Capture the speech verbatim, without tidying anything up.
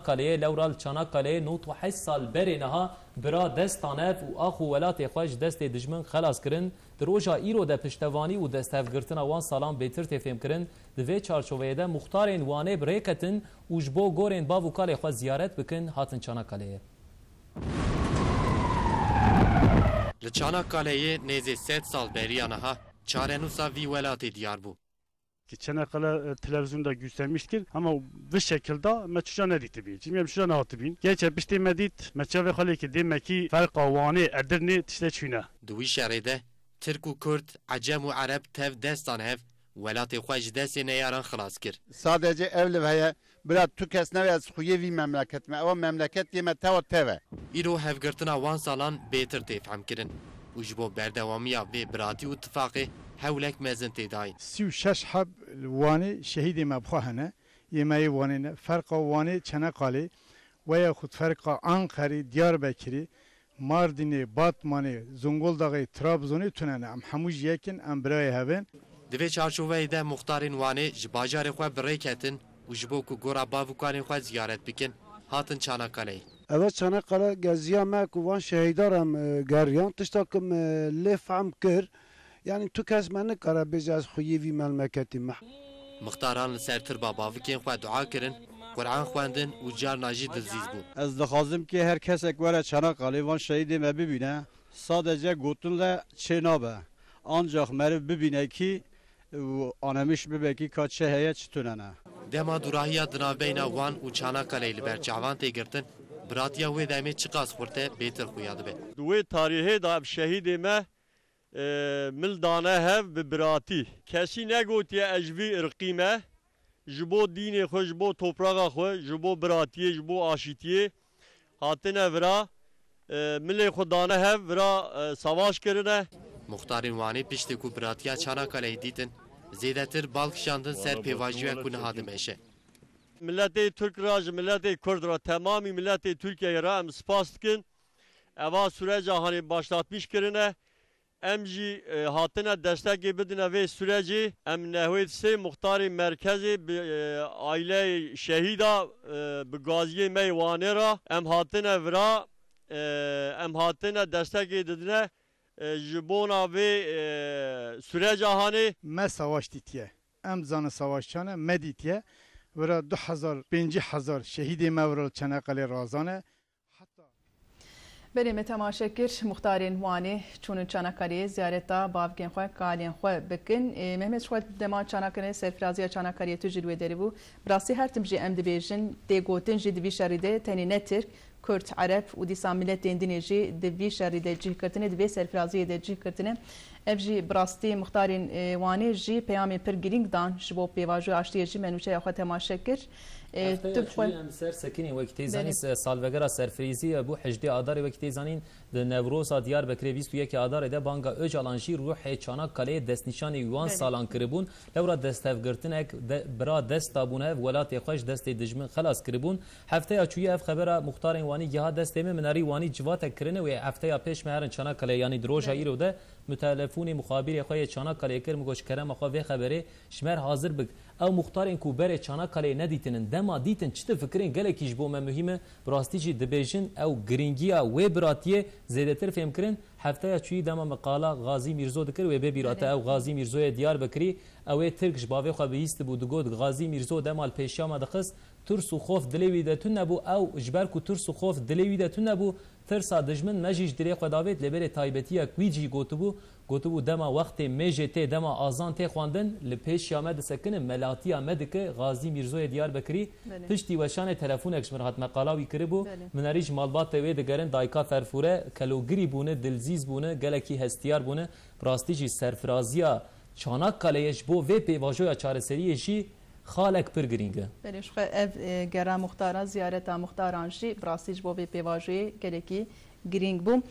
Kaleyê lewra li Çanakaleyê nod û heşt sal berê niha bira dest dan hev û ax û welatê xwe ji destê dijmin xelas kirin. Di roja îro de piştevanî û desthevgirtina wan salan bêtir tê fêmkirin. Di vê çarçoveyê de muxtarên Wanê bi rê ketin û ji bo gorên bav û kalê xwe ziyaret bikin, hatin Çanakaleyê. Li Çanakaleyê nêzê sed sal beriya niha çarenûsa vî welatê diyar bû. Ki Çanakkale, e, televizyonda göstermiştir ama bu şekilde me çuca nedîtibî. Çimkî em çuca nehatibîn. Geçe piştê me dît, me çavê xwe lê ki dê me kî ferqa Wanê, Edirnê tişte çûne. Di wî şerê de Tirk û Kurd, Ecem û Ereb tev destan hev, welatê xwe ji destê neyaran xilas kir. Sadece ev li heye, bira tu kes nebe ez xuyê vî memleket me. Ewa memleket yê me tewa tev e. Îro hevgirtina wan salan bêtir tê fehmkirin û ji bo berdewamiya vê biratî û tifaqê hewlek mezin tê dayîn. Sî û şeş heb li Wanê şehîdê me bi xwe hene. Yê me yê Wanê ne. Ferqa Wanê, Çeneqalê, weya xud ferqa Anqerê, Diyarbekirê, Mardînê, Batmanê, Zonguldaxê, Trabzonê tune ne. Em hemû ji yek in, em birayê hev in. Di vê çarçoveyê de muxtarên Wanê ji bajarê xwe bi rê ketin û ji bo ku gora bav û kalên xwe ziyaret bikin, hatin Çanakaleyê. Eve Çanakkale geziya me ku van şehîdar em, e, geriyan, tişta ku me lê fehm kir, yanî tu kes me nikare bêje ez xuyê vî memleketî me. Muxtaran li ser tirba bavikên xwe dua kirin, Quran xwendin û carna jî dilzîz bûn. Ez dixwazim ki her kesek were Çanakkale van şehîdê me bibîne, sadece gotin le çê nabe. Ancax meriv bibîne ki û anemiş bibe ki ka çi heye, çi tune ne. Dema dûrahiya di navbeyna Wan û Çanakaleyê li ber çavan tê girtin, biratiya wê demê çiqas xurt e, bêtir xuya dibe. Di wê tarîhê de ev şehîdê me, e, mil dane hev bi biratî. Kesî negotiye ez ji vî irqî me, ji bo dînê xwe, ji bo topraxa xwe, ji bo biratiyê, ji bo aşîtiyê hatine vira, e, milê xwe dane hev, vira, e, savaş kirine. Muxtarên Wanê piştî ku biratiya Çanakaleyê dîtin, zêdetir bal kişandin ser pêvajoya ku niha dimeşe. Miletê Tirk ra, ji miletê Kurd ra, temamî miletê Tirkiyeyê ra em spas dikin. Eva süreca hanê başlatmış kirine. Em jî, e, hatine destekê bidine vê sürecê. Em nehwêt sê muxtarê merkezê bi, e, aileyê şehîda, e, bi gaziyê me yê Wanê ra em hatine vira, e, em hatine destekê didine, e, ji bona vê, e, süreca hanê. Me savaş dîtiye. Em zanin savaş çane, me dîtiye. Vira du hezar, pêncî hezar şehîdê me vira li Çeneqelê razane. Belê me temaşe kir, muxtarên Wanê çûnin Çanakaleyê ziyareta bavkên xwe, kalên xwe bikin. Ê, Mehmet, ji xwe dema Çanakkale, serfiraziya Çanakaleyê tu jî li wê derê bû. Bi rastî her tim jî em dibêjin, tê gotin jî di vî şerî de tenê ne Tirk, Kurd, Ereb û dîsa miletên dinê jî di vî şerî de cih girtine, di vê serfiraziyê de cih girtine. Ev jî bi rastî muxtarên, e, Wanê jî peyamê pir girîng dan ji bo pêvajoya aştiyê jî me nûçeya xwe temaşe kir. E, Hefteya tu bi xwe çûyî em ser sekinîn wekî tê zanîn, Belê. se-, salvegera serfirîzî bû hejdê Adarê wekî tê zanîn. Di Newroza Diyarbekirê bîst û yekê Adarê de banga Ocalan jî ruhê Çanakkaleyê destnîşanî wan Belê. salan kiribûn. Lewra desthevgirtinek de, bira dest dabûn hev welatê xwe ji destê dijmin xelas kiribûn. Hefteya çûyî ev xebera muxtarên Wanî giha destê min, min arî Wanî civatek kirine wê hefteya pêş me herin Çanakkale, yanî di roja Belê. îro de min telefonê muxabîrê xwe yê Çanakkaleyê kir, min got ji kerema xwe vê xeberê ji me re hazir bik. Ew muxtarên ku berê Çanakkaleyê nedîtinin, dema dîtin çi difikirin gelekî ji bo me muhîm e. Bi rastî jî dibêjin ew girîngiya wê biratiyê zêdetir fêhm kirin. Hefteya çûyî dema me qala Gazî Mîrzo dikir, wê bê bîra te Belê. ew Gazî Mîrzoyê Diyarbekirî, ew ê Tirk ji bavê xwe bihîstibû, digot, Gazî Mîrzo dema li pêşiya me dixist, tirs û xof dilê wî de tune bû, ew ji ber ku tirs û xof dilê wî de tune bû, tirsa dijmin me jî ji dilê xwe davêt, lê belê taybetiyek wî jî gotibû, gotibû, dema wextê mêjê tê, dema azan tê xwendin, li pêşiya me disekine, melatiya me dike, Gazî Mîrzoyê Diyarbekirî. Belê. Piştî weşanê telefonek ji min re hat, me qala wî kiribû. Belê. Min erî ji malbatê wê digerin, dayika ferfûre, kelogirî bûne, dilzîz bûne, gelekî hestiyar bûne. Bi rastî jî serfiraziya Çanakkaleyê ji bo vê pêvajoya çareseriyê jî xalek pir girîng e. Belê, ji xwe ev, e, gera muxtara, ziyareta muxtaran jî bi rastî ji bo vê pêvajoyê gelekî girîng bû.